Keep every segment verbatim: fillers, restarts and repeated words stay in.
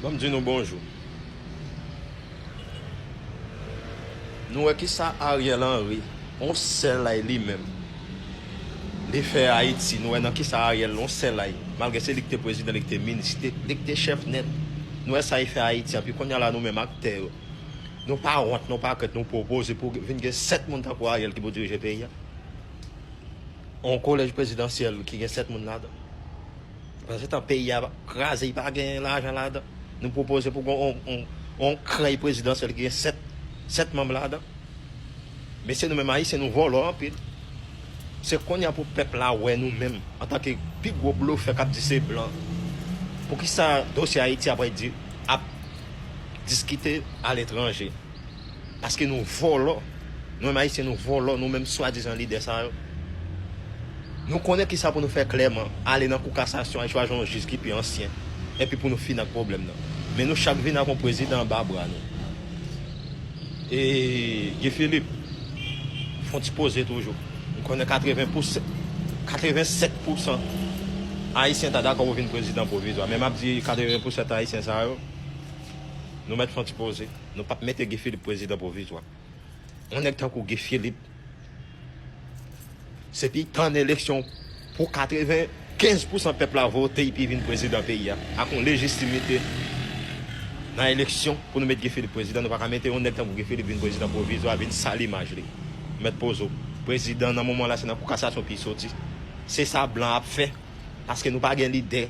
Ban m di nou bonjou. Nou wè kisa Ariel Henry, yon sèl ay li menm, li fè Ayiti. Nou wè nan kisa Ariel, yon sèl ay, malgre se li ki te prezidan, li ki te minis, li ki te chèf nèt. Nou wè sa li fè Ayiti an. Pi kounye a la, nou menm aktè yo, nou pa wont, nou pa krent, nou pwopoze pou vin gen sèt moun tankou Ariel ki pou dirije peyi a. Yon kolèj prezidansyèl ki gen sèt moun ladan. Pandan se tan peyi a kraze, li pa gen lajan ladan. Nou pwopoze pou gen yon, yon, yon krèy prezidansyèl ki gen sèt, sèt manm ladan. Mesye, nou menm Ayisyen, nou vòlò anpil. Se kounye a pou pèp la wè nou menm, antanke pi gwo blofè k ap di se blan. Poukisa dosye Ayiti ap di, ap diskite aletranje? Paske nou vòlò. Nou menm Ayisyen, nou vòlò, nou menm swadizan lidè sa yo. Nou konnen kisa pou nou fè klèman, ale nan kou kasasyon, al chwazi yon jij ki pi ansyen, epi pou nou fini ak pwoblèm nan. Men nou chak vin ak yon prezidan anba bra nou. E Guy Philippe, fè yon ti poze toujou. M konnen katreven pou sèt, katreven sèt pou san Ayisyen ta dakò pou vin prezidan pwovizwa. Men m ap di katreven pou sèt Ayisyen sa yo, nou mèt fè yon ti poze. Nou p ap mete Guy Philippe prezidan pwovizwa. Yon nèg tankou Guy Philippe, se pou l tann eleksyon pou katreven kenz pou san pèp la vote epi vin prezidan peyi a, ak yon lejistimite nan eleksyon pou nou met Guy Philippe prezidan. Nou pa ka mete yon nèg tankou Guy Philippe vin prezidan pwovizwa, vin sal imaj li. Mèt poze w. Prezidan nan moman la se nan kou kasasyon pou l soti. Se sa blan ap fè. Paske nou pa gen lidè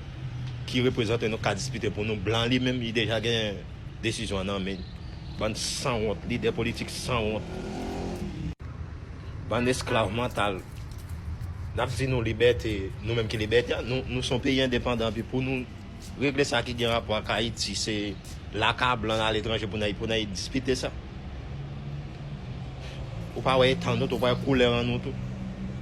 ki reprezante nou, ka diskite pou nou. Blan li menm, li deja gen desizyon an nan men l. Bann sanwont, lidè politik sanwont. Bann esklav mantal. N ap di nou libète, nou menm ki libète a, nou, nou se yon peyi endepandan, epi pou nou regle sa ki gen rapò ak Ayiti, se laka blan aletranje pou n al, pou n al diskite sa. Ou pa wè eta nou tou, ou pa wè koulè an nou tou.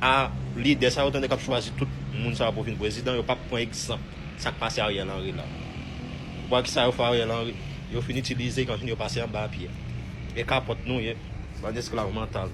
A, lidè sa yo tande k ap chwazi tout moun sa yo pou vin prezidan, yo p ap pran egzanp sa k pase Ariel Henry la. Ou pa wè kisa yo fè Ariel Henry? Yo fin itilize, kantin yo pase anba pye. E kapòt nou ye, bann esklav mantal.